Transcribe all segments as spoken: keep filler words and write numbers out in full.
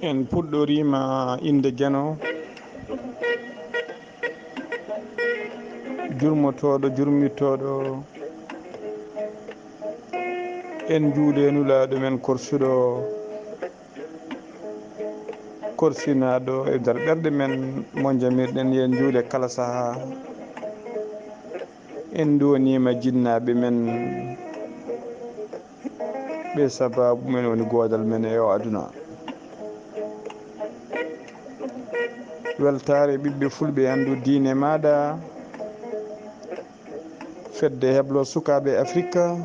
En puɗɗoriima innde Geno, jurmotooɗo, jurmitooɗo. En njuule nulaaɗo men korsuɗo, korsinaaɗo e nder ɓerɗe men, mo njamirɗen, yo en njuule kala sahaa. En ndoniima jinnaaɓe men, ɓe sabaabu men woni goodal men e o aduna. Weltaare ɓiɓɓe fulɓe, anndu diine maaɗa, fedde heblo sukaaɓe Afrika,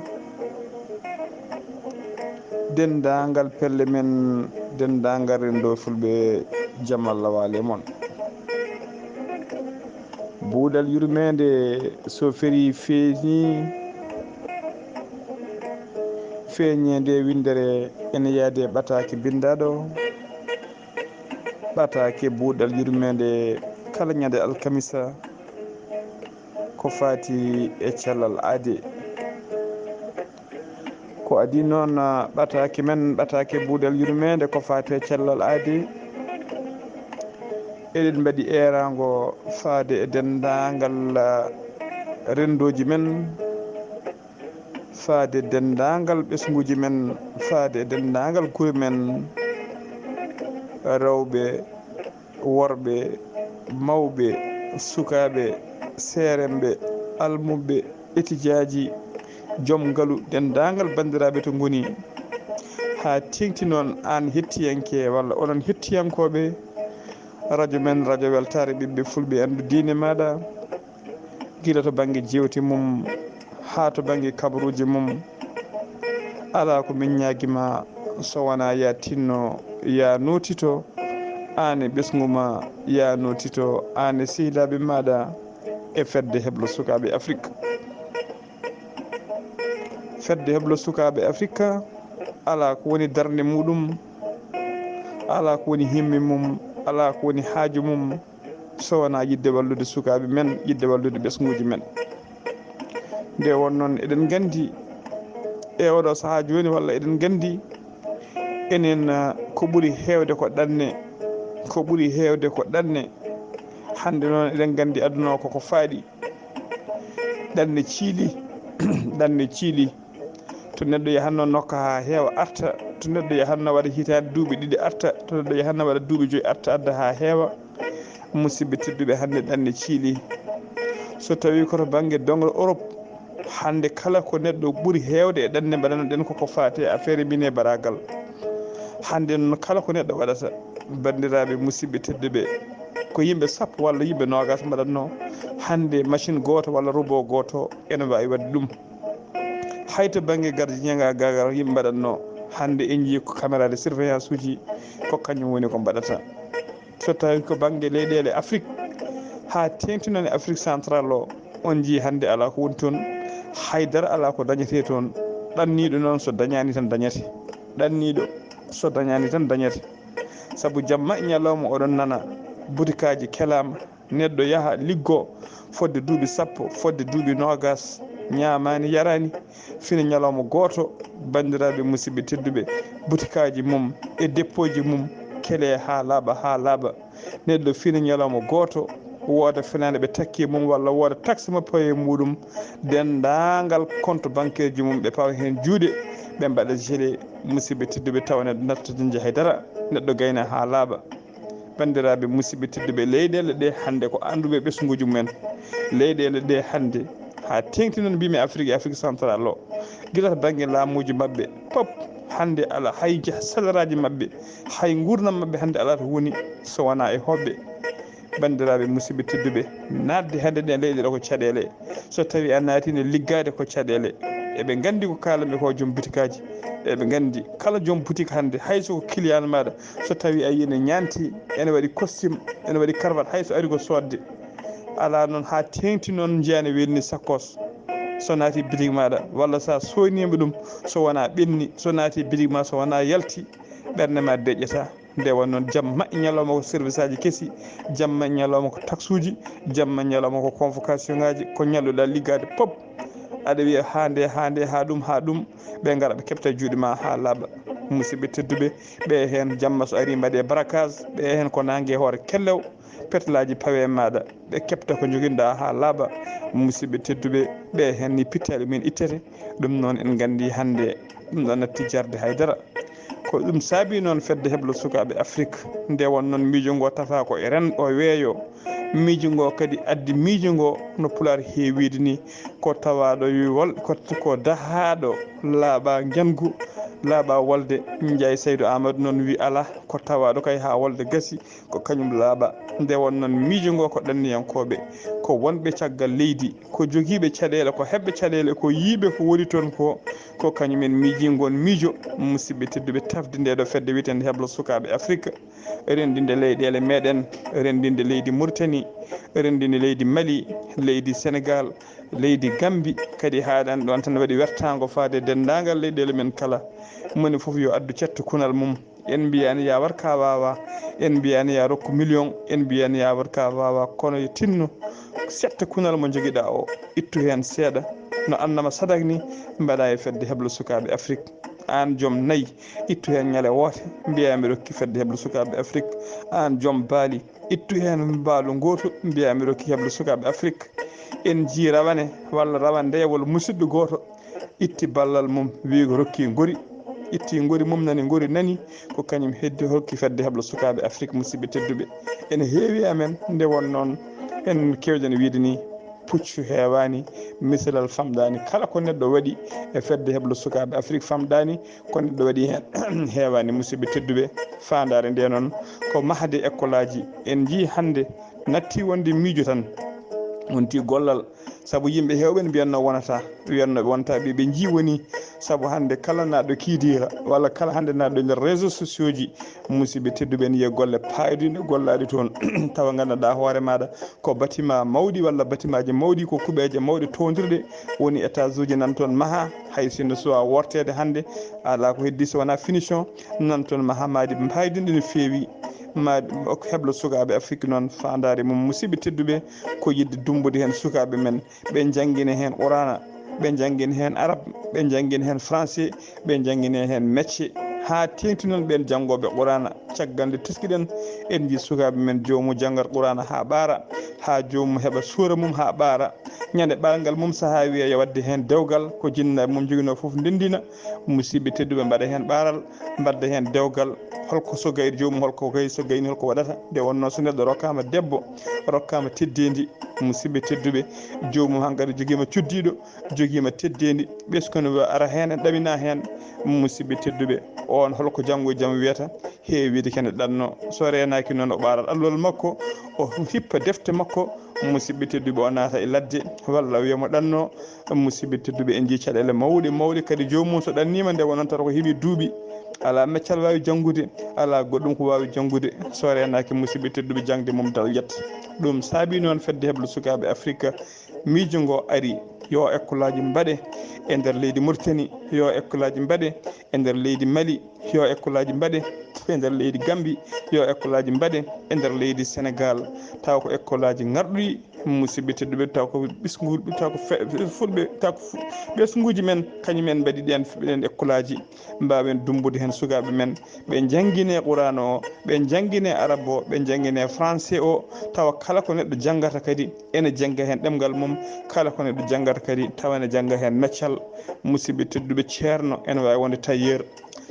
denndaangal pelle men, denndaangal renndo fulɓe, jam Allah waale mon. Buuɗal yurmeende so ferii feeñi, feeñeende winndere ene yaadi e ɓataake binndaaɗo, ɓataake buuɗal yurmeende kala ñande alkamisa ko faati e cellal aade. Ko adii noon, ɓataake men, ɓataake buuɗal yurmeende ko faati e cellal aadi. Eɗen mbaɗi eeraango faade e denndaangal renndooji men, faade denndaangal ɓesnguuji men, faade denndaangal gure men, rewɓe, worɓe, mawɓe, sukaaɓe, seeremɓe, almuɓɓe, etijaaji, joom ngalu, denndaangal banndiraaɓe to ngoni, haa teeŋti noon aan hettiyanke walla onon hettiyankooɓe rajo men, rajo weltaare ɓiɓɓe fulɓe, anndu diine maaɗa, gila to bannge jeewte mum haa to bannge kabaruuji mum. Alaa ko min ñaagii ma so wonaa ya tinno, ya nootito, aan e ɓesngu ma, ya nootito, aan e sehilaaɓe maaɗa e fedde heblo sukaaɓe Afrik. Fedde heblo sukaaɓe Afrika, alaa ko woni darnde muɗum, alaa ko woni himmi mum, alaa ko woni haaju mum, so wonaa yiɗde wallude sukaaɓe men, yiɗde wallude ɓesnguuji men. Nde won noon, eɗen nganndi e oɗo sahaa jooni, walla eɗen nganndi enen, ah, ko ɓuri heewde ko ɗanne, ko ɓuri heewde ko ɗanne. Hannde noon, eɗen nganndi aduna o koko faaɗi. Ɗanne ciili, ɗanne ciili. To neɗɗo yahatno nokka haa heewa arta, to neɗɗo yahatno waɗa hitaande duuɓi ɗiɗi arta, to neɗɗo yahatno waɗa duuɓi joyi arta, adda haa heewa. Musidɓe tedduɓe, hannde ɗanne ciili. So tawii ko to bannge doŋre Europe, hannde kala ko neɗɗo ɓuri heewde e ɗanne mbaɗano ɗen koko faati e affaire mine baragal. Hannde noon kala ko neɗɗo waɗata, banndiraaɓe musidɓe tedduɓe, ko yimɓe sappo walla yimɓe noogas mbaɗatno. Hannde machine gooto walla robot gooto ene waawi waɗde ɗum. Hay to bannge gardiennage gaagal yimɓe mbaɗatno, hannde en njii ko caméra de surveillance uji, ko kañum woni ko mbaɗata. So tawii ko bannge leyɗeele Afrik, haa teeŋti noon e Afrik Central o, on njii hannde alaa ko woni toon, hay dara alaa ko dañetee toon. Ɗanniiɗo noon so dañaani tan dañete, ɗanniiɗo so dañaani tan dañete. Sabu jamma e ñalawma oɗon nana butikaaji kelaama, neɗɗo yaha liggo fodde duuɓi sappo, fodde duuɓi noogas, ñaamaani, yaraani. Fina ñalawma gooto, banndiraaɓe musidɓe tedduɓe, butikaaji mum e deppooji mum kelee haa laaɓa, haa laaɓa. Neɗɗo fina ñalawma gooto, wooda fenaande ɓe takki e mum walla wooda taxe makko e muɗum, denndaangal compte bancaire ji mum ɓe pawa heen juuɗe, ɓe mbaɗa gelé, musidɓe tedduɓe, tawa neɗɗo natta dañde hay dara, neɗɗo gayna haa laaɓa. Banndiraaɓe musidɓe tedduɓe, leyɗeele ɗe hannde ko annduɓe ɓesnguuji mumen. Leyɗeele ɗe hannde, haa teeŋti noon mbiymi Afrik e Afrik Central o, gila to bannge laamuuji maɓɓe pop, hannde alaa hay jah-, saleraaji maɓɓe, hay nguurndam maɓɓe hannde alaa to woni so wonaa e hoɓɓe. Banndiraaɓe musidɓe tedduɓe, naatde hannde ɗen leyɗeele ko caɗeele. So tawii a naatino liggaade ko caɗeele. Eɓe nganndi ko kaalanmi ko joom butikaaji. Eɓe nganndi kala joom butik hannde, hay so ko client maaɗa, so tawii a yiyii ene ñaanti, ene waɗi costume, ene waɗi cravate, hay so ari ko soodde. Alaa noon haa teeŋti noon njiyaa ene welni sakkos. So naati bitik maaɗa, walla so a soodniima ɗum, so wonaa ɓenni, so naati bitik ma, so wonaa yalti, ɓernde ma deƴƴata. Nde won noon, jamma e ñalawma ko service aji kesi, jamma e ñalawma ko taxuuji, jamma e ñalawma ko convocation ngaaji, ko ñalluɗaa liggaade pop. Aɗa wiya haa nde, haa nde, haa ɗum, haa ɗum, ɓe ngara ɓe keɓta juuɗe ma haa laaɓa. Musidɓe tedduɓe, ɓe heen jamma so ari mbaɗe braquage, ɓe heen ko naange hoore kellew, petlaaji pawe maaɗa, ɓe keɓta ko njoginɗa haa laaɓa. Musidɓe tedduɓe, ɓe heen ni pittaali mumen ittete. Ɗum noon en nganndi hannde ɗum ɗo natti jarde haydara. Ko ɗum saabi noon fedde heblo sukaaɓe Afrik nde won noon miijo ngo tafaako e renndo weeyo. Miijo ngo kadi addi miijo ngo no Pulaar heewiide ni, ko tawaaɗo wol-, ko, ko dahaaɗo laaɓa njangu, laaɓa wolde. Njaay Saydu Aamadu noon wi alaa, ko tawaaɗo kay haa wolde gasi, ko kañum laaɓa. Nde won noon miijo ngo ko ɗanniyankooɓe, ko wonɓe caggal leydi, ko jogiiɓe caɗeele, ko heɓɓe caɗeele, ko yiiɓe ko woni toon ko, ko kañum en miiji ngoon miijo. Musidɓe tedduɓe, tafde nde ɗo fedde wiyetende heblo sukaaɓe Afrik, renndinde leyɗeele meɗen, renndinde leydi Mauritanie, renndinde leydi Mali, leydi Sénégal, leydi Gambie, kadi haaɗani ɗoon tan waɗi wertaango faade denndaangal leyɗeele men kala. Moni fof yo addu cettu kunal mum. En mbiyaani ya war ka waawa, en mbiyaani ya rokku million, en mbiyaani ya war ka waawa, kono yo tinno setta kunal mo njogiɗa o, ittu heen seeɗa, no annama sadak ni, mbaɗa e fedde heblo sukaaɓe Afrik. Aan joom nayi, ittu heen ñale woote, mbiyaa mi rokki fedde heblo sukaaɓe Afrik. Aan joom baali, ittu heen mbaalu ngootu, mbiyaa mi rokki heblo sukaaɓe Afrik. En njii rawane walla rawandewol musidɗo gooto itti ballal mum, wii ko rokki ngori, itti ngori mum nani, ngori nani, ko kañum heddi hokki fedde heblo sukaaɓe Afrik. Musidɓe tedduɓe, ene heewi amen nde won noon en kewɗen wiide ni, puccu heewaani, misilal famɗaani. Kala ko neɗɗo waɗi e fedde heblo sukaaɓe Afrik famɗaani, ko neɗɗo waɗi heen heewaani. Musidɓe tedduɓe, faandaare nde noon ko mahde ekkolaaji. En njii hannde natti wonde miijo tan, wonti gollal, sabu yimɓe heewɓe ne mbiyatno wonata, wiyatno ɓe wonata ɓe, ɓe njii woni, sabu hannde kala naɗɗo kiidiira walla kala hannde naɗɗo nder réseau sociaux ji, musidɓe tedduɓe, ne yiya golle paayɗinɗe gollaaɗe toon, tawa nganndanɗaa hoore maaɗa ko bâtiment mawɗi walla bâtimaaji mawɗi, ko kuɓeeje mawɗe toondirɗe woni étage uji nan toon maha, hay sinno suwa worteede hannde, alaa ko heddi so wonaa finition, nan toon maha maadi paayɗinɗi no feewi, maadi heblo sukaaɓe Afrik noon faandaare mum, musidɓe tedduɓe, ko yiɗde dummbude heen sukaaɓe men, ɓe njanngina heen Quraana, ɓe njanngina heen Arab, ɓe njanngina heen Français, ɓe njanngina heen mecce, haa teeŋti noon ɓeen janngooɓe Quraana. Caggal nde teskiɗen, en njii sukaaɓe men joomum janngat Quraana haa ɓaara, haa joomum heɓa suura mum haa ɓaara. Ñande ɓaarngal mum sahaa wiya yo waɗde heen dewgal, ko jinnaaɓe mum njoginoo fof ndenndina, musidɓe tedduɓe mbaɗa heen ɓaaral, mbaɗda heen dewgal. Holko so gayri joomum, holko gayri so gayni, holko waɗata? Nde wonnoo so neɗɗo rokkaama debbo, rokkaama teddeendi, musidɓe tedduɓe, joomum hankadi jogiima cuddiiɗo, jogiima teddeendi, ɓesngu no ara heen, en ɗamina heen, musidɓe tedduɓe, oon holko janngo e jam wiyata? Heewiide kene ɗanno, so reenaaki noon o ɓaarat allol makko, o hippa defte makko, musidɓe tedduɓe, o naata e ladde, walla wiya mo ɗanno. Musidɓe tedduɓe, en njii caɗeele mawɗe mawɗe, kadi joomum so ɗanniima nde wonanta ko heɓi duuɓi, alaa meccal waawi janngude, alaa goɗɗum ko waawi janngude, so reenaaki, musidɓe tedduɓe, jaŋde mum daljat. Ɗum saabi noon fedde heblo sukaaɓe Afrik miijo ngo ari, yo ekkolaaji mbaɗe e nder leydi Mauritanie, yo ekkolaaji mbaɗe e nder leydi Mali, yo ekkolaaji mbaɗe e nder leydi Gambie, yo ekkolaaji mbaɗe e nder leydi Sénégal, taw ko ekkolaaji ngarɗuɗi, musidɓe tedduɓe, taw ko ɓesngu-, taw ko fe-, fulɓe, taw ko fu-, ɓesnguuji men, kañum en mbaɗi ɗeen, ɗeen ekkolaaji, mbaawen dummbude heen sukaaɓe men, ɓe njanngine Quraana o, ɓe njanngine Arab o, ɓe njanngine Français o, tawa kala ko neɗɗo janngata kadi ene jannga heen ɗemngal mum, kala ko neɗɗo janngata kadi tawa ene jannga heen meccal. Musidɓe tedduɓe, ceerno ene waawi wonde tailleur,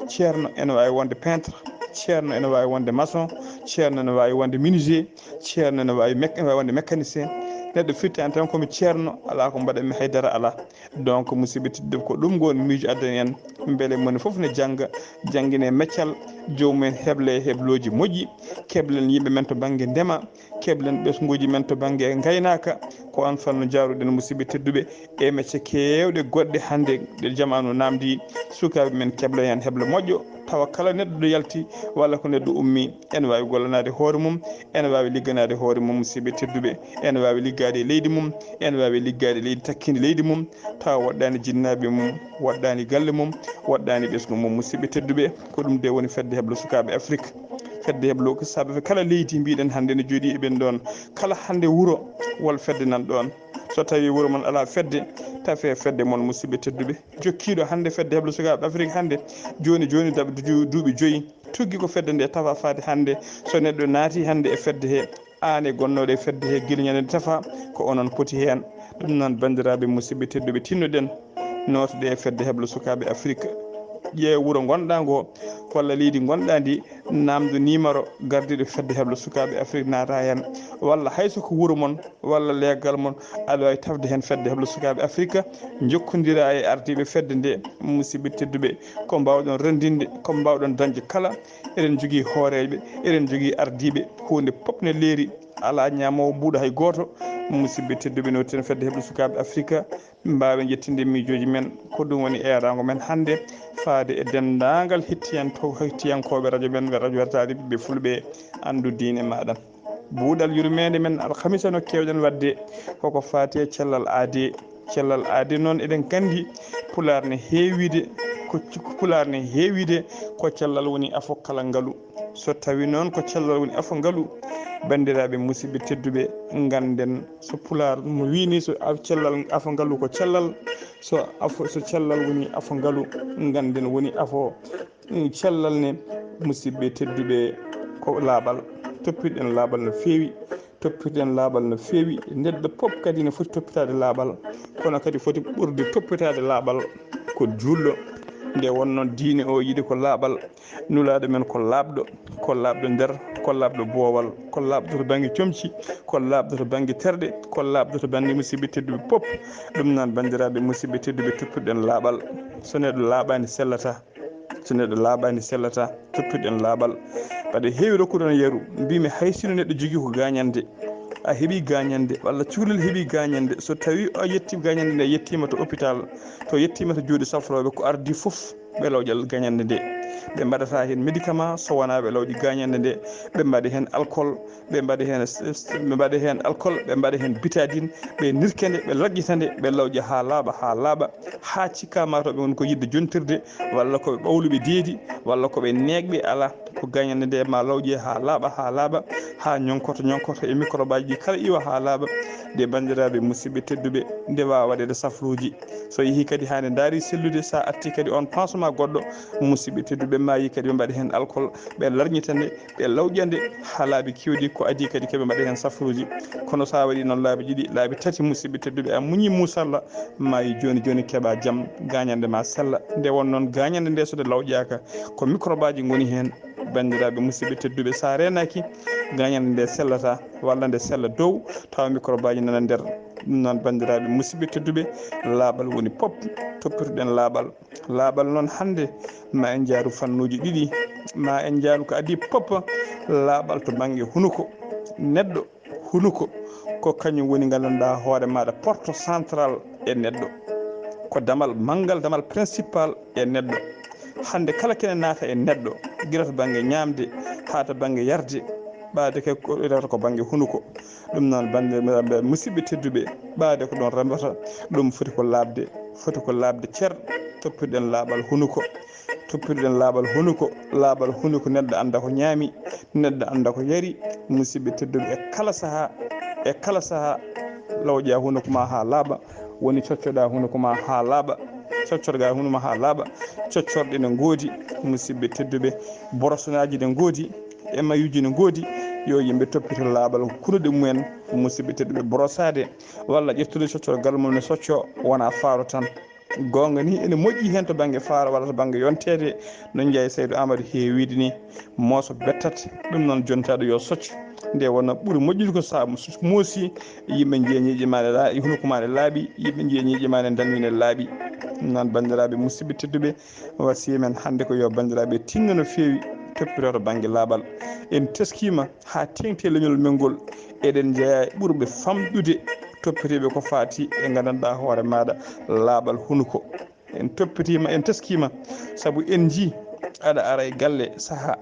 ceerno ene waawi wonde peintre, ceerno ene waawi wonde maçon, ceerno ene waawi wonde menuisier, ceerno ene waawi mec-, ene waawi wonde mécanicien. Neɗɗo firtaani tan ko mi ceerno, alaa ko mbaɗanmi haydara, alaa. Donc, musidɓe tedduɓe, ko ɗum ngo miijo addani en, mbele moni fof ne jannga, janngine meccal, joomum en heble heblooji moƴƴi, keblen yimɓe men to bannge ndema, keblen ɓesnguuji men to bannge ngaynaaka. Ko oon fannu jaaruɗen, musidɓe tedduɓe, e mecce keewɗe goɗɗe hannde ɗe jamaanu naamndi, sukaaɓe men kebla heen heble moƴƴo, tawa kala neɗɗo ɗo yalti walla ko neɗɗo ummi, ene waawi gollanaade hoore mum, ene waawi ligganaade hoore mum, musidɓe tedduɓe, ene waawi liggaade e leydi mum, ene waawi liggaade e leydi takkiindi leydi mum, tawa woɗɗaani jinnaaɓe mum, woɗɗaani galle mum, woɗɗaani ɓesngu mum, musidɓe tedduɓe. Ko ɗum de woni fedde heblo sukaaɓe Afrik. fedde heblo ko sabe kala leydi mbiɗen hannde no jooɗi e ɓen ɗon. Kala hannde wuro wol fedde nan ɗon. So tawi wuro mon ala fedde, tafe fedde mon, musidɓe tedduɓe. Jokkiiɗo hannde fedde heblo sukaaɓe Afrik hannde, jooni jooni daɓ-, du-, duuɓi joyi, tuggi ko fedde nde tafa faade hannde. So neɗɗo naati hannde e fedde he, aan e gonnooɗo e fedde he gila ñande nde tafa, ko onon poti heen. Ɗum noon, banndiraaɓe musidɓe tedduɓe, tinnoɗen nootude e fedde heblo sukaaɓe Afrik. Ƴeew wuro ngonɗaa ngo, walla leydi ngonɗaa ndi, naamndo numéro gardiiɗo fedde heblo sukaaɓe Afrik naata heen, walla hay so ko wuro mon, walla leegal mon, aɗa waawi tafde heen fedde heblo sukaaɓe Afrik, njokkondira e ardiiɓe fedde nde, musidɓe tedduɓe, ko mbaawɗon renndinde, ko mbaawɗon dañde kala, eɗen njogii hooreeɓe, eɗen njogii ardiiɓe, huunde pop ne leeri, alaa ñaamoowo buuɗa hay gooto, musidɓe tedduɓe, nooten fedde heblo sukaaɓe Afrik, mbaawen ƴettinde miijooji men, ko ɗum woni eeraango men hannde, faade e denndaangal hettiyanto-, hettiyankooɓe radio men, radio Wattaari ɓiɓɓe fulɓe, anndu diine maaɗa. Buuɗal yurmeende men alhamisa no keewɗen waɗde koko faati e cellal aadee. Cellal aadee noon eɗen nganndi Pulaar ne heewiide ko, Pulaar ne heewiide ko cellal woni afo kala ngalu. So tawi noon ko cellal woni afo ngalu, banndiraaɓe musidɓe tedduɓe, ngannden so Pulaar mo wiini so af-, cellal afo ngalu ko cellal, so afo, so cellal woni afo ngalu, ngannden woni afo Mm, cellal ne, musidɓe tedduɓe, ko laaɓal. Toppirɗen laaɓal no feewi, toppirɗen laaɓal no feewi. Neɗɗo pop kadi ne foti toppitaade laaɓal, kono kadi foti ɓurde toppitaade laaɓal ko juulɗo. Nde wonnoo diine o yiɗi ko laaɓal, Nulaaɗo men ko laaɓɗo, ko laaɓɗo nder, ko laaɓɗo boowal, ko laaɓɗo to bannge comci, ko laaɓɗo to bannge terɗe, ko laaɓɗo to bannge musidɓe tedduɓe pop. Ɗum noon, banndiraaɓe musidɓe tedduɓe, toppirɗen laaɓal. So neɗɗo laaɓaani, sellataa. So neɗɗo laaɓaani, sellataa. Toppirɗen laaɓal. Mbaɗa heewi rokkude on yeru. Mbiimi hay sino neɗɗo jogii ko gaañande, a heɓii gaañande, walla cukalel heɓii gaañande, so tawii o yettii gaañande nde, yettiima to hôpital, to yettiima to juuɗe safrooɓe, ko ardii fof, ɓe lawƴa gaañande nde. Ɓe mbaɗataa heen médicament so wonaa ɓe lawƴi gaañande nde, ɓe mbaɗa heen alcool, ɓe mbaɗa heen, ɓe mbaɗa heen alcool, ɓe mbaɗa heen bitadine, ɓe nirka nde, ɓe lawƴita nde, ɓe lawƴa haa laaɓa, haa laaɓa, haa cikkaa maa taw ɓe ngoni ko yiɗde jontirde, walla ko ɓe ɓawluɓe deedi, walla ko ɓe neeɓɓe, alaa. Ko gaañande nde ma lawƴe haa laaɓa, haa laaɓa, haa ñonkoto, ñonkoto e microbeaji ɗi kala iwa haa laaɓa. Nde, banndiraaɓe musidɓe tedduɓe, nde waawa waɗeede safruuji. So yehii kadi haa nde ndaari sellude, so a artii kadi on pansement goɗɗo, musidɓe tedduɓe, maayi kadi ɓe mbaɗa heen alcool, ɓe larñita nde, ɓe lawƴa nde haa laabi keewɗi, ko adii kadi ko ɓe mbaɗa heen safruuji. Kono so a waɗii noon laabi ɗiɗi, laabi tati, musidɓe tedduɓe, a muñii, muusalla, maayi jooni jooni, keɓaa jam, gaañande ma sella. Nde won noon gaañande nde so nde lawƴaaka, ko microbeaji ngoni heen. Banndiraaɓe musidɓe tedduɓe, so a reenaaki, gaañande nde sellata, walla nde sella dow, tawa microbeaji nana nder. Ɗum noon, banndiraaɓe musidɓe tedduɓe, laaɓal woni pop, toppitoɗen laaɓal. Laaɓal noon hannde, ma en njaaru fannuuji ɗiɗi, ma en njaaru ko adii pop, laaɓal to bannge hunuko. Neɗɗo, hunuko, ko kañum woni, nganndanɗaa hoore maaɗa, porte central e neɗɗo. Ko damal manngal, damal principal e neɗɗo. Hannde kala kene naata e neɗɗo, gila to bannge ñaamde haa to bannge yarde, ɓaade kay ko rewata ko bannge hunuko. Ɗum noon, banndiraaɓe musidɓe tedduɓe, ɓaade ko ɗon rembata, ɗum foti ko laaɓde, foti ko laaɓde cer, toppirɗen laaɓal hunuko. Toppirɗen laaɓal hunuko, laaɓal hunuko, neɗɗo annda ko ñaami, neɗɗo annda ko yari, musidɓe tedduɓe, e kala sahaa, e kala sahaa, lawƴa hunuko ma haa laaɓa, woni coccoɗa hunuko ma haa laaɓa, coccorɗa hunuko ma haa laaɓa, coccorɗe ne ngoodi, musidɓe tedduɓe, borosnaaji ne ngoodi, e mayuuji ne ngoodi, yo yimɓe toppito laaɓal kunuɗe mumen, musidɓe tedduɓe, borosaade walla ƴettude coccorgal mum ne socco, wona faaro tan. Goonga ni, ene moƴƴi heen to bannge faaro walla to bannge yonteede, no Njaay Saydu Aamadu heewiide ni, mooso bettat. Ɗum noon, jontaaɗo yo socco. Nde wonno ɓuri moƴƴude ko so a moosi, yimɓe njiya ñiiƴe ma ne laa-, hunuko ma ne laaɓi, yimɓe njiya ñiiƴe ma ne danwi ne laaɓi. Ɗum noon, banndiraaɓe musidɓe tedduɓe, wasiyee men hannde ko yo banndiraaɓe tinno no feewi, toppitoo to bannge laaɓal. En teskiima haa teeŋti e leñol men ngol, eɗen njeyaa e ɓurɓe famɗude toppitiiɓe ko faati e nganndanɗaa hoore maaɗa, laaɓal hunuko. En toppitiima, en teskiima, sabu en njii aɗa ara e galle sahaa,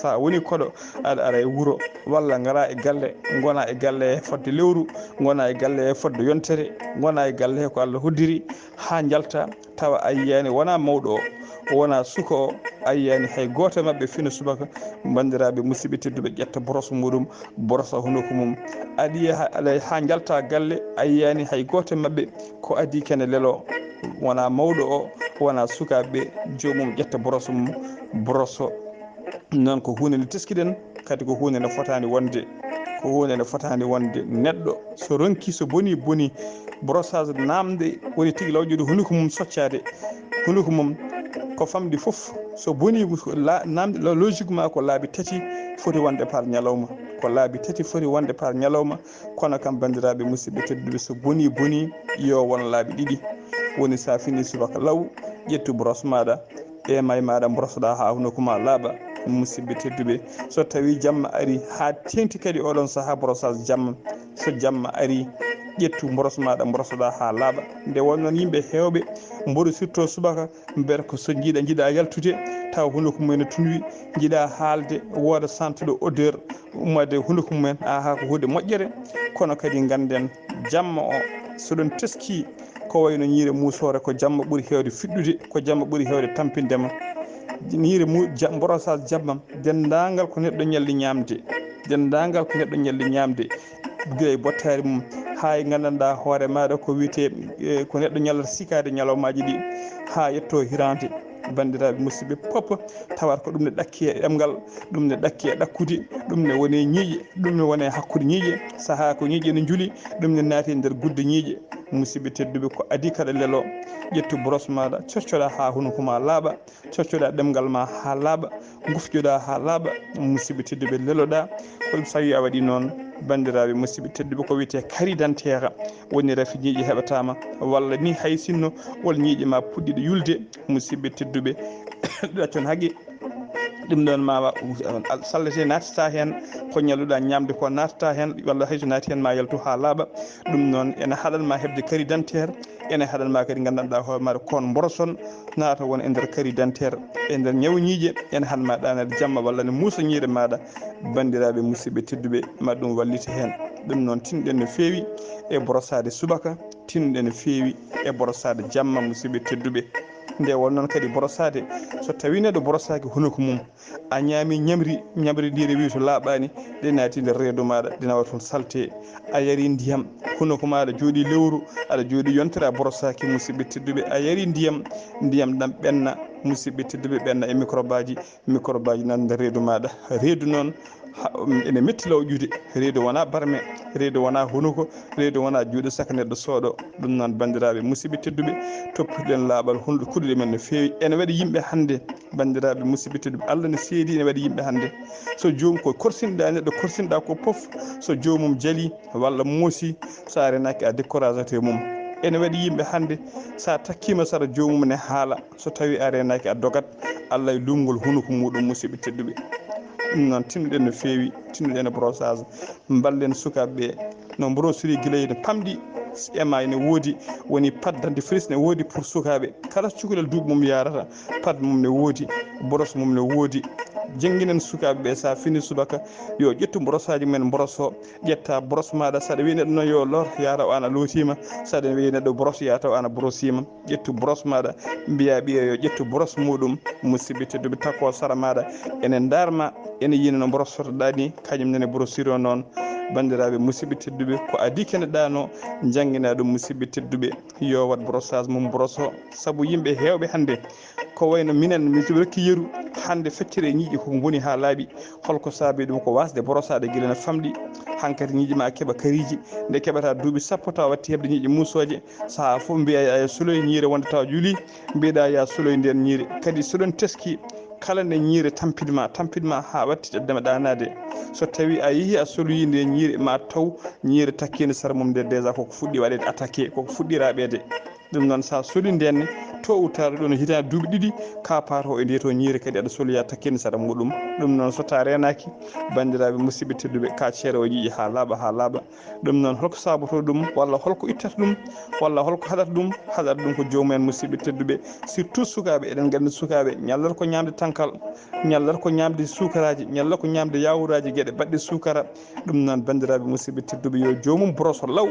so a woni koɗo, aɗa ara e wuro, walla ngara e galle, ngona e galle he fodde lewru, ngona e galle he fodde yontere, ngona e galle he ko Allah hoddiri, haa njalta, tawa a yiyaani, wona mawɗo o, wona suka o, a yiyaani hay gooto e maɓɓe fina subaka, banndiraaɓe musidɓe tedduɓe, ƴetta boros muɗum, borosa hunuko mum. Aɗa yiya ha, alay ha njalta galle, a yiyaani hay gooto e maɓɓe ko adii kene lelo, wona mawɗo o, wona sukaaɓe, joomum ƴetta boros mum, boroso. Noon ko huunde nde teskiɗen, kadi ko huunde nde fotaani wonde, ko huunde nde fotaani wonde. Neɗɗo so ronki, so boni, boni, brossage namde woni tigi lawƴude hunuko mum, soccaade hunuko mum, ko famɗi fof. So boni, la-, namde lo-, logiquement ko laabi tati foti wonde par ñalawma, ko laabi tati foti wonde par ñalawma. Kono kam, banndiraaɓe musidɓe tedduɓe, so boni, boni, yo won laabi ɗiɗi. Woni sa fini subaka law, ƴettu brosse maɗa, e may maɗa, brosoɗa ha hunuko ma laaɓa. Musidɓe tedduɓe, so tawi jamma ari ha teŋti kadi oɗon saaha brossage jamma, so jamma ari, ƴettu brosse maɗa, brosoɗa ha laaɓa. Nde wonnoon yimɓe hewɓe mboɗo sirto subaka, mbiyata ko so jiiɗa, jiiɗa yaltude, tawa hunuko mum ene tunwi, jiiɗa haalde, wooda sentuɗo odeur ummade hunuko mumen, aha, ko huunde moƴƴere. Kono kadi ganden jamma o, so ɗon teski, ko wayno ñiire muusoore, ko jamma ɓuri heewde fiɗɗude, ko jamma ɓuri heewde tampinde ma. Ñiire mu-, ja-, brossage jamma, denndaangal ko neɗɗo ñalli ñaamde, denndaangal ko neɗɗo ñalli ñaamde, gila e bottaari mum, haa e nganndanɗaa hoore maaɗa ko wiyetee, e, ko neɗɗo ñallata sikaade ñalawmaaji ɗi, haa yetto hiraande. Banndiraaɓe musidɓe pop, tawata ko ɗum ne ɗakki e ɗemngal, ɗum ne ɗakki e ɗakkude, ɗum ne woni e ñiiƴe, ɗum ne woni e hakkunde ñiiƴe, sahaa ko ñiiƴe ne njuli, ɗum ne naati e nder gudde ñiiƴe. Musidɓe tedduɓe, ko adii kaɗa lelo, ƴettu brosse maaɗa, coccoɗaa haa hunuko ma laaɓa, coccoɗaa ɗemngal ma haa laaɓa, ngufƴoɗaa haa laaɓa, musidɓe tedduɓe, leloɗaa. Ko ɗum sawi a waɗi noon, banndiraaɓe musidɓe tedduɓe, ko wiyetee carte d'identité, woni rafi ñiiƴe heɓataama, walla ni hay sinno wol ñiiƴe ma puɗɗiɗo yulde, musidɓe tedduɓe, ɗaccon haqqe. Ɗum ɗon ma wa-, sallete naatata heen, ko ñalluɗaa ñaamde ko naatata heen, walla hay so naati heen ma yaltu haa laaɓa. Ɗum noon ene haɗan ma heɓde carte d'identité, ene haɗan ma kadi nganndanɗaa hoore maaɗa kon mboroson, naata won e nder carte d'identité, e nder ñaw ñiiƴe, ene haɗan ma ɗaanade jamma walla ne muusa ñiire maaɗa. Banndiraaɓe musidɓe tedduɓe, ma ɗum wallite heen. Ɗum noon tinɗen no feewi e borosaade subaka, tinɗen no feewi e borosaade jamma, musidɓe tedduɓe. Nde won noon kadi borosaade, so tawii neɗɗo borosaaki hunuko mum, a ñaami ñamri, ñamri ndi rewi to laaɓaani, ɗe naati nder reedu maaɗa, ɗe nawa toon salte. A yari ndiyam, hunuko maaɗa jooɗi lewru, aɗa jooɗi yontere a borosaaki, musidɓe tedduɓe. A yari ndiyam, ndiyam ɗam ɓenna, musidɓe tedduɓe, ɓenna e microbe aji, microbe aji nan nder reedu maaɗa. Reedu noon, ha, um, ene metti lawƴude. Reedu wona barme, reedu wona hunuko, reedu wona juuɗe saka neɗɗo sooɗo. Ɗum noon, banndiraaɓe musidɓe tedduɓe, toppitoɗen laaɓal hunde kuɗɗuɗe men no feewi. Ene waɗi yimɓe hannde, banndiraaɓe musidɓe tedduɓe, Allah ne seedi, ene waɗi yimɓe hannde. So joom ko korsinɗa neɗɗo, korsinɗa ko fof, so joomum jali walla moosi, so a renaaki a découragete e mum. Ene waɗi yimɓe hannde, so a takkiima sara joomum ne haala, so tawi a renaaki a dogat, Allah e lumngol hunuko muɗum, musidɓe tedduɓe. Ɗum noon, tinnoɗen no feewi, tinnoɗen e brossage, mballen sukaaɓe ɓe. No brossiri gila ene pamɗi, ema ene woodi, woni pâte dentifrice ne woodi pour sukaaɓe. Kala cukalel duuɓi mum yarata, pâte mum ne woodi, brosse mum ne woodi. Jannginen sukaaɓe ɓe, so a fini subaka, yo ƴettu brossaaji men, mboroso, ƴetta brosse maaɗa. Saɗa wiya neɗɗo noon yo lor, yata o an a lootiima. Saɗa wiya neɗɗo brosse, yata o an a brosiima. Ƴettu brosse maaɗa, mbiya ɓiya yo ƴettu brosse muɗum, musidɓe tedduɓe, takko sara maaɗa ene ndarma, ene yiina no brossotoɗaa ni, kañum nene brossiro noon. Banndiraaɓe musidɓe tedduɓe, ko adii kene ɗaano, janngina ɗum, musidɓe tedduɓe, yo waɗ brossage mum, brosso, sabu yimɓe heewɓe hannde, ko wayno minen, mi rokki yeru, hannde feccere e ñiiƴe koko mboni haa laaɓi. Holko saabi ɗum? Ko wasde borosaade gila no famɗi, hankadi ñiiƴe ma keɓa kariiji. Nde keɓata duuɓi sappo tawa watti heɓde ñiiƴe muusooje, saha fof mbiya ya soloy ñiire wonde tawa juli, mbiɗa ya soloy nden ñiire. Kadi so ɗon teski, kala nde ñiire tampinma, tampinma haa watti ƴeddema ɗaanaade. So tawi a yehi a soloyi nde ñiire, ma taw ñiire takkinde sara mum nde déjà koko fuɗɗi waɗeede attaqué, koko fuɗɗi raɓeede. Ɗum noon, so a soli ndeen ne, tôt ou tard, ɗum no hitaande duuɓi ɗiɗi, ka paato e nde to ñiire kadi aɗa soloya takkinde sara muɗum. Ɗum noon, so ta reenaaki, banndiraaɓe musidɓe tedduɓe, ka ceere o ñiiƴe haa laaɓa, haa laaɓa. Ɗum noon, holko saabotoo ɗum, walla holko ittata ɗum, walla holko haɗata ɗum? Haɗata ɗum ko joomum en, musidɓe tedduɓe, surtout sukaaɓe. Eɗen nganndi sukaaɓe ñallata ko ñaamde tankal, ñallata ko ñaamde suukaraaji, ñallata ko ñaamde yaawuraaji, geɗe baɗɗe suukara. Ɗum noon, banndiraaɓe musidɓe tedduɓe, yo joomum boroso law,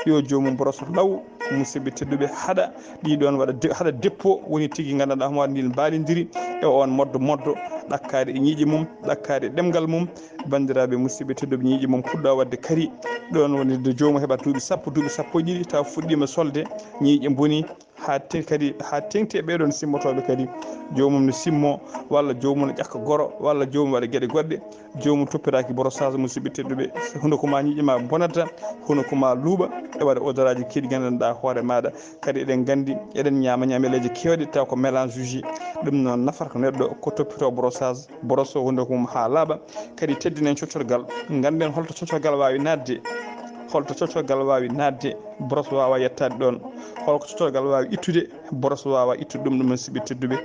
Yo joomum broso law, musidɓe tedduɓe, haɗa ɗi ɗon waɗa de-, haɗa dépôt, woni tigi nganndanɗaa homo waɗa ndin mbaalindiri e on moddo moddo, ɗakkaade e ñiiƴe mum, ɗakkaade e ɗemngal mum. Banndiraaɓe musidɓe tedduɓe, ñiiƴe mum puɗɗa waɗde kari. Ɗon woni de joomum heɓa duuɓi sappo, duuɓi sappo e ɗiɗi, taw fuɗɗiima solde, ñiiƴe mboni, haa te-, kadi haa teŋti e ɓee ɗoon simmotooɓe kadi, joomum no simmo, walla joomum no ƴakka goro, walla joomum waɗa geɗe goɗɗe, joomum toppitaaki brossage, musidɓe tedduɓe, hunuko ma ñiiƴe ma bonata, hunuko ma luuɓa, e waɗa odoraaji keewɗi nganndanɗaa hoore maaɗa. Kadi eɗen nganndi, eɗen ñaama ñaameleeje keewɗe taw ko mélange uji. Ɗum noon nafata ko neɗɗo ko toppitoo brossage, brosso hunuko mum haa laaɓa. Kadi teddinen coccorgal, ngannden holto coccorgal waawi naatde, holto coccorgal waawi naatde, brosso waawa yettaade ɗoon. Holko coccorgal waawi ittude, brosso waawa ittude ɗum, ɗum musidɓe tedduɓe.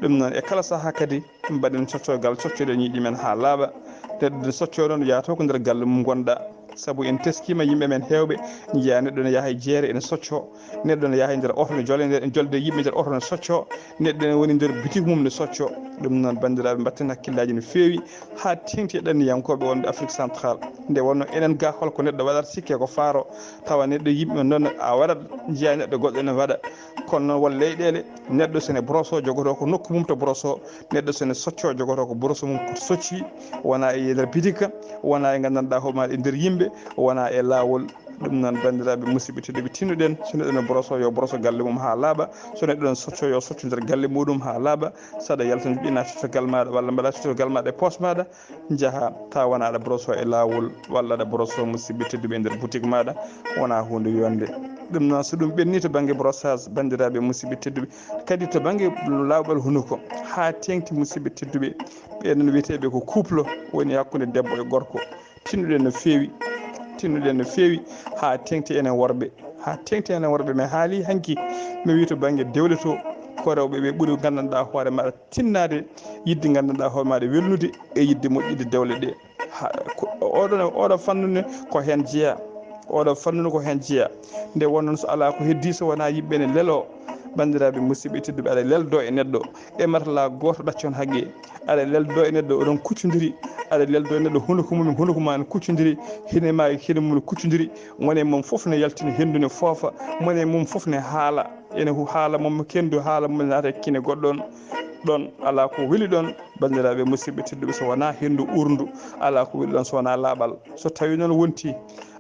Ɗum noon e kala sahaa kadi mbaɗen coccorgal, coccoɗen ñiiƴe men haa laaɓa. Neɗɗo soccoo noon yaha to ko nder galle mum ngonɗaa. Sabu en teskiima yimɓe men heewɓe njiyaa neɗɗo ne yaha e jeere ene soccoo, neɗɗo ne yaha e nder oto ne jole, nder jolde yimɓe nder oto ne soccoo, neɗɗo ne woni nder bitik mum ne soccoo. Ɗum noon banndiraaɓe mbatten hakkillaaji no feewi haa teŋti e ɗanniyankooɓe wonɓe Afrique Central. Nde wonno enen ga holko neɗɗo waɗata sikke ko faaro, tawa neɗɗo yimɓe noon a waɗat njiyaa neɗɗo goɗɗo ne waɗa. Kono noon won leyɗeele neɗɗo sene broso jogotoo ko nokku mum to broso, neɗɗo sene soccoo jogotoo ko broso mum ko socci, wona e nder bitik, wona e nganndanɗaa hoore maaɗa e nder yimɓe, wona e laawol. Ɗum noon banndiraaɓe musidɓe tedduɓe, tinnuɗen so neɗɗo no broso yo broso galle mum haa laaɓa, so neɗɗo no soccoo yo soccu nder galle muɗum haa laaɓa. Saɗa yalta njuɓɓina coccorgal maaɗa walla mbaɗa coccorgal maaɗa e poos maaɗa, njaha tawa wona aɗa broso e laawol walla aɗa broso musidɓe tedduɓe e nder boutique maaɗa, wona huunde yonde. Ɗum noon so ɗum ɓenni to bannge brossage, banndiraaɓe musidɓe tedduɓe, kadi to bannge laawol hunuko haa teŋti musidɓe tedduɓe, ɓen wiyeteeɓe ko couple woni hakkunde debbo e gorko. Tinnuɗen no feewi, tinnuɗen no feewi haa teŋti enen worɓe, haa teŋti enen worɓe. Mi haali hanki, mi wii to bannge dewle to, ko rewɓe ɓe ɓuri nganndanɗaa hoore maaɗa tinnaade, yidde nganndanɗaa hoore maaɗa welnude e yidde moƴƴude dewle ɗe. Ha, ko, oɗo, oɗo fannu ne ko heen jeyaa, oɗo fannu ne ko heen jeyaa. Nde wonnoon so alaa ko heddii so wonaa yimɓe ne leloo, banndiraaɓe musidɓe tedduɓe, aɗa leldo e neɗɗo e matala gooto ɗaccon haqqe. Aɗa leldo e neɗɗo oɗon kuccondiri, aɗa leldo e neɗɗo hunuko mum, hunuko ma ne kuccondiri, hine ma e hine mum ne kuccondiri, mone mum fof ne yaltini henndu ne foofa, mone mum fof ne haala, ene hu-, haala mum henndu, haala mum naata e kine goɗɗo on. Ɗon alaa ko weli ɗon, banndiraaɓe musidɓe tedduɓe, so wonaa henndu uurndu, alaa ko weli ɗon so wonaa laaɓal. So tawii noon wonti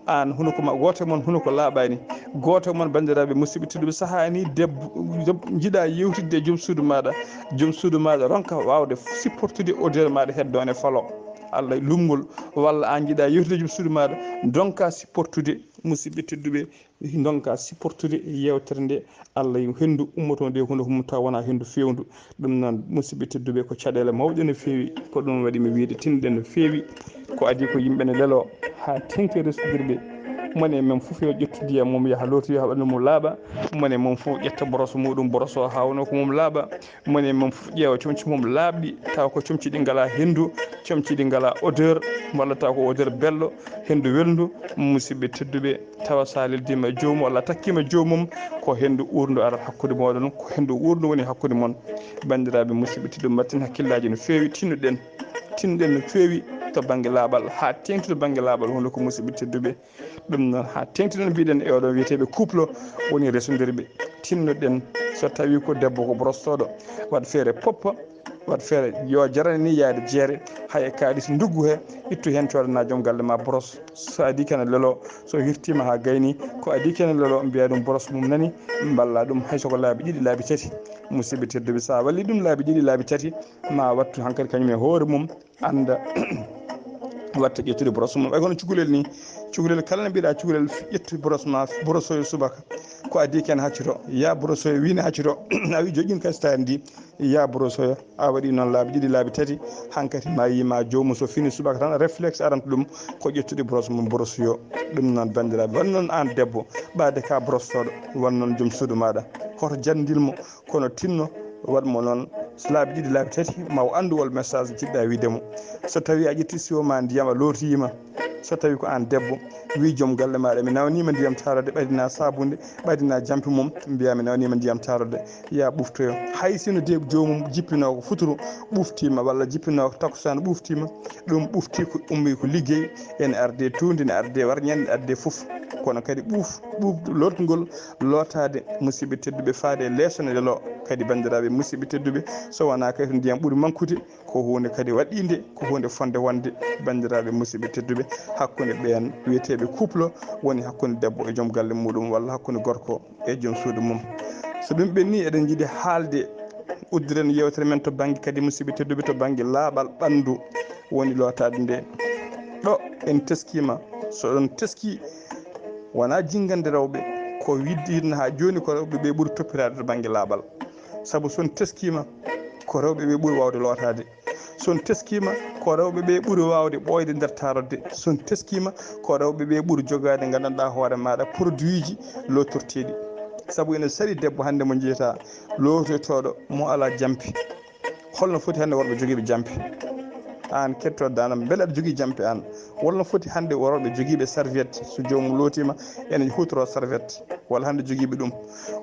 aan hunuko ma, gooto e mon hunuko laaɓaani, gooto e mon banndiraaɓe musidɓe tedduɓe, sahaa ni debbo, deb-, njiɗaa yewtidde e joom suudu maaɗa, joom suudu maaɗa ronka waawde supportude odeur maaɗa heddo ne falo. Allah lumngol, walla aan njiɗaa yewtidde e joom suudu maaɗa, ndonka supportude musidɓe tedduɓe, ndonka supportude yeewtere nde, Allah yo henndu ummoto nde hunuko mum taw wonaa henndu feewndu. Ɗum noon musidɓe tedduɓe ko caɗeele mawɗe no feewi, ko ɗum waɗi mi wiide tinɗen no feewi. Ko adii ko yimɓe ne leloo haa teŋti resondirɓe. Mone mum fof yo ƴettu ndiyam mum yaha lootoya haa ɓanndu mum laaɓa. Mone mum fof ƴetta brosse muɗum, brosso haa wonoo ko mum laaɓa. Mone mum fof ƴeewa comci mum laaɓɗi, tawa ko comci ɗi ngalaa henndu, comci ɗi ngalaa odeur, walla tawa ko odeur belɗo, henndu welndu. Musidɓe tedduɓe, tawa so a leldiima e joomum walla a takkiima e joomum, ko henndu uurndu arata hakkunde mooɗon, ko henndu uurndu woni hakkunde mon. Banndiraaɓe musidɓe tedduɓe, mbatten hakkillaaji no feewi, tinnuɗen, tinnuɗen no feewi to bannge laaɓal, haa teeŋti to bannge laaɓal, hunuko musidɓe tedduɓe. Ɗum noon, haa teeŋti noon mbiɗen e oɗo wiyeteeɓe couple woni resondirɓe. Tinnoɗen, so tawii ko debbo ko brostooɗo, waɗ feere poppa, waɗ feere yo jarani ni yaade jeere, hay e kaalis nduggu he, ittu heen coodana joom galle ma brosse. So adii kene lelo, so hirtiima haa gayni, ko adii kene lelo, mbiya ɗum brosse mum nani, mballa ɗum hay so ko laabi ɗiɗi, laabi tati. Musidɓe tedduɓe, so a walli ɗum laabi ɗiɗi, laabi tati, ma wattu hankadi kañum e hoore mum, annda watta ƴettude brosse mum. Ɓay kono cukalel ni, cukalel kala ne mbiɗa cukalel ƴettu brosse ma, brossoyo subaka. Ko adii ken haccuto, ya brossoyo wiine haccuto, a wi joƴƴin kay so tawi ndi, ya brossoyo, a waɗi noon laabi ɗiɗi, laabi tati, hankadi ma yi ma joomum so fini subaka tan, réflexe aranta ɗum ko ƴettude brosse mum, brossoyo. Ɗum noon banndiraaɓe, wan noon aan debbo, ɓaade ka brossooɗo, wan noon joom suudu maaɗa, hoto janndil mo, kono tinno waɗ mo noon laabi ɗiɗi, laabi tati, ma o anndu wol message jiɗɗa wiide mo. So tawi a ƴetti siwo ma ndiyam a lootiima, So tawi ko an debbo, wi joom galle maɗa, mi nawnima ndiyam taarode, ɓadina sabunde, ɓadina jampi mum, mbiya mi nawnima ndiyam taarode, ya ɓuftoyo. Hay sino de joomum jippinoko futuro ɓuftima, walla jippinoko takusaan ɓuftima, ɗum ɓufti ko ummi ko liggey, ene arde tundi, ene arde warñande, ene arde fof. Kono kadi ɓuf, ɓuf lotgol lotade, musidɓe tedduɓe, faade e leesonede lo kadi, bandiraɓe musidɓe tedduɓe, so wona kadi to ndiyam ɓuuri mankude, ko hunde kadi waɗɗinde, ko hunde fonde wonde, bandiraɓe musidɓe tedduɓe, hakkunde ɓen wiyeteɓe couple, woni hakkunde debbo e joom galle muɗum, walla hakkunde gorko e joom suudu mum. So ɗum ɓenni, eɗen jiiɗi haalde, uddiren yewtere men to banggue kadi, musidɓe tedduɓe, to banggue laaɓal ɓandu, woni lotade nde. Ɗo en teskima, so ɗon teski, wona jingande rewɓe, ko widde hidna ha joni, ko rewɓe ɓe ɓuuri toppirade to banggue laaɓal. Saabu son teskima, ko rewɓe ɓe ɓuuri wawde lotade. Son teskima, ko rewɓe ɓe ɓuuri wawde ɓooyde nder tarodde. Son teskima, ko rewɓe ɓe ɓuuri jogade, gandanɗa hoore maɗa, produit ji lotorteɗi. Saabu ene sari debbo hande mo jeyta lototoɗo mo ala jampi. Holno foti hande worɓe jogiiɓe jampi? An ketto danam, beele aɗa jogii jampi an? Holno foti hande worɓe jogiiɓe serviette, so joomum lootima ene hutoro serviette, walla hande jogiiɓe ɗum?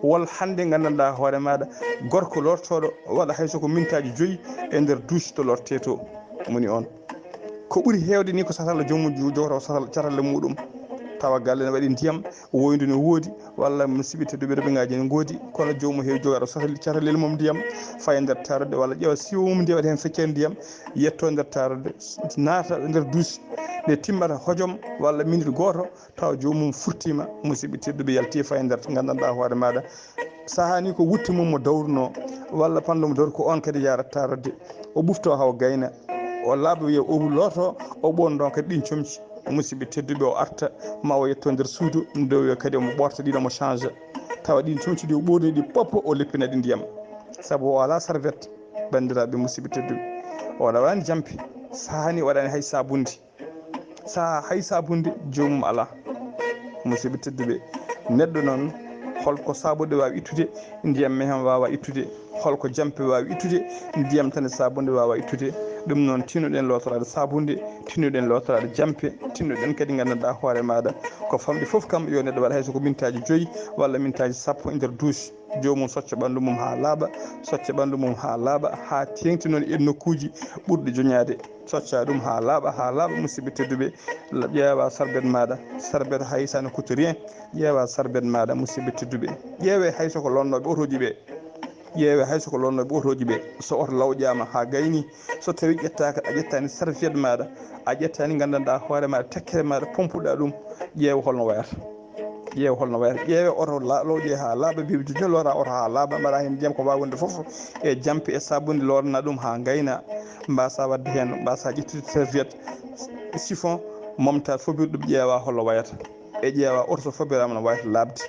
Walla hande gandanɗa hoore maɗa, gorko lortoɗo waɗa hay so ko mintaji joyyi e nder douche to lotte to, woni on. Ko ɓuri heewde ni ko satalla joomum ju-, jogotoo satal, catalle muɗum, tawa galle ne waɗi ndiyam, woyndu ne woodi, walla musidɓe tedduɓe, roɓingaji ne ngoodi, kono joomum heewi jogaɗo satal, catalel mum ndiyam, faya nder tarodde, walla ƴeewa siwo mum ndiyam, waɗa heen feccere ndiyam, yetto nder tarodde, naata nder duusi, nde timmata hojom walla minute gooto, tawa joomum furtima, musidɓe tedduɓe, yalti faya nder, gandanɗa hoore maɗa, saaha ni ko wutte mum mo dawruno, walla panɗo mo dawri, ko on kadi yarata tarodde, o ɓufto hawa gayna, o laaɓa, wiya o looto, o ɓoon ɗon kadi ɗin comci. Musidɓe tedduɓe, o arta, ma o yetto nder suudu, nde wiya kadi omo ɓorta ɗin, omo change. Tawa ɗin comci ɗi o ɓorni ɗi pop, o leppina ɗi ndiyam. Saabu o ala serviette, bandiraɓe musidɓe tedduɓe. O waɗani jampi, sahani o waɗani hay sabundi. Sa hay sabunde joomum ala. Musidɓe tedduɓe, neɗɗo noon, holko sabunde wawi ittude, ndiyam meham wawa ittude. Holko jampe wawi ittude, ndiyam tan e sabunde wawa ittude. Ɗum noon, tinnoɗen lotoraade sabunde, tinnoɗen lotoraade jampe, tinnoɗen kadi gandanɗa hoore maɗa. Ko famɗi fof kam, yo neɗɗo waɗa hay so ko mintaji joyyi walla mintaji sappo e nder duusi. Joomum socca ɓanndu mum haa laaɓa, socca ɓanndu mum haa laaɓa, haa teeŋti noon e nokkuuji ɓurɗi joñaade. Socca ɗum haa laaɓa, haa laaɓa, musidɓe tedduɓe. La-, ƴeewa sarbet maaɗa, sarbet hay ça ne coûte rien. Ƴeewa sarbet maaɗa, musidɓe tedduɓe. Ƴeewe hay so ko lonnooɓe otooji ɓe. Ƴeewe hay so ko lonnooɓe otooji ɓe. So oto lawƴaama haa gayni, so tawi ƴettaaka, a ƴettaani serviette maaɗa, a ƴettaani nganndanɗaa hoore maaɗa, tekkere maaɗa, pompuɗaa ɗum, ƴeewa holno wayata. Ƴeewa holno wayata. Ƴeewe oto la-, lawƴe haa laaɓa, bibi joño lora oto haa laaɓa, mbaɗa heen ndiyam ko waawi wonde fof, e jampe e sabunde, lorna ɗum haa ngayna. Mbasa waɗde heen, mbasa ƴettude serviette, chiffon, momta, fobir ɗum, ƴeewa holno wayata. E ƴeewa oto so fobiraama no wayata laaɓde.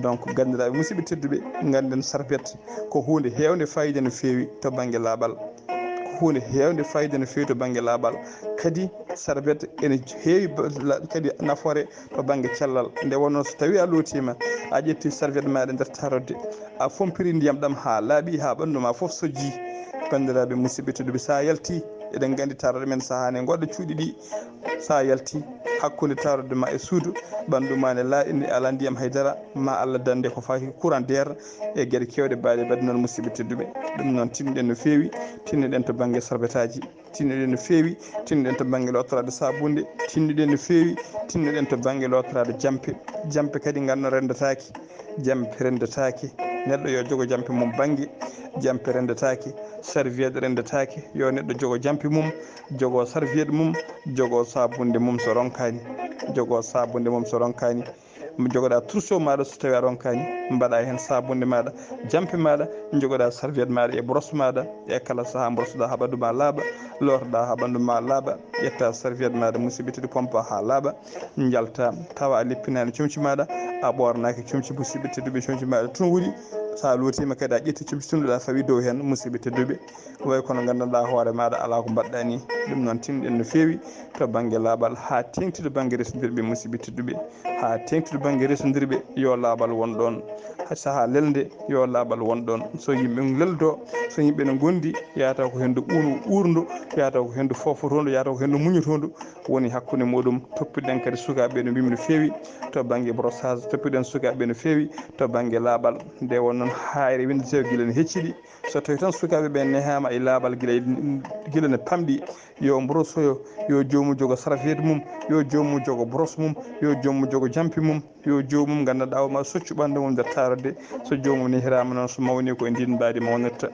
Donc, ganndiraaɓe, musidɓe tedduɓe, ngannden serviette ko huunde heewnde faayiida no feewi to bannge laaɓal. Ko huunde heewnde faayiida no feewi to bannge laaɓal. Kadi, serviette ene heewi ba-, la-, kadi nafoore to bannge cellal. Nde wonnoo so tawii a lootiima, a ƴetti serviette maaɗa nder tarodde, a fompiri ndiyam ɗam haa laaɓi, haa ɓanndu ma fof sojji. Banndiraaɓe, musidɓe tedduɓe, so a yalti, eɗen nganndi tarodde men sahaa ne ngoɗɗo cuuɗi ɗi. So a yalti hakkunde tarodde ma e suudu, ɓanndu ma ne laaɓi, ne alaa ndiyam haydara, ma Allah dande ko fayi courant d'air e geɗe keewɗe baaɗe mbaɗde noon, musidɓe tedduɓe. Ɗum noon, tinnoɗen no feewi, tinnoɗen to bannge sarbetaaji. Tinnoɗen no feewi, tinnoɗen to bannge lootoraade sabunde, tinnoɗen no feewi, tinnoɗen to bannge lootoraade jampe. Jampe kadi nganno renndataake, jampe renndataake. Neɗɗo yo jogo jampe mum bannge, jampe renndataake, serviette renndataake. Yo neɗɗo jogo jampe mum, jogo serviette mum, jogo sabunde mum so ronkaani, jogo sabunde mum so ronkaani. Jogoɗa trousseau maɗa, so tawi a ronkani, mbaɗa hen sabunde maɗa, jampe maɗa, jogoɗa serviette maɗa e brosse maɗa, e kala saaha brosseɗa ha ɓandu ma laaɓa, lootoɗa ha ɓandu ma laaɓa, ƴetta serviette maɗa, musidɓe tedduɓe, pompa ha laaɓa, jalta, tawa a leppinani comci maɗa, a ɓornaki comci, musidɓe tedduɓe, comci maɗa tun woni, sa lootima kadi a ƴetti comci tun ɗa fawi dow hen, musidɓe tedduɓe. Way kono nganndanɗaa hoore maaɗa alaa ko mbaɗɗaa ni. Ɗum noon, tinnoɗen no feewi to bannge laaɓal, haa teeŋti to bannge resondirɓe, musidɓe tedduɓe, haa teeŋti to bannge resondirɓe, yo laaɓal won ɗoon. Hay sahaa lelde yo laaɓal won ɗoon. So yimɓe leldo, so yimɓe no ngondi, yata ko henndu ɓuurndo, ɓuurndo, yata ko henndu fofotoondu, yata ko henndu muññotoondu woni hakkunde muɗum. Toppiɗen kadi sukaaɓe no mbimi no feewi to bannge brossage, toppiɗen sukaaɓe no feewi to bannge laaɓal. Nde won noon haayre windetee gila no hecciɗi. So tawi tan sukaaɓe ɓe nehaama e laaɓal gila, gila no pamɗi, yo mbrosoyo, yo joomum jogo sarafeet mum, yo joomum jogo bros mum, yo joomum jogo jampi mum, yo joomum nganndanɗaa o ma soccu ɓanndu mum nder taarde. So joomum nehiraama noon, so mawni ko e ndin mbaadi mawnirta.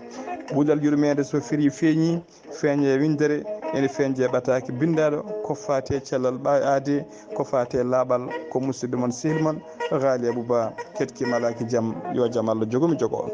Buudal yurmeende so firi feeñi, feeñe windere, ene feeñe ɓataake binndaaɗo, ko faati e cellal ɓa-, aade, ko faati e laaɓal, ko musidɗo mon, sehil mon, Gaali Abuba, keɗki malaaki jam, yo jam Allah jogo mi jogo on.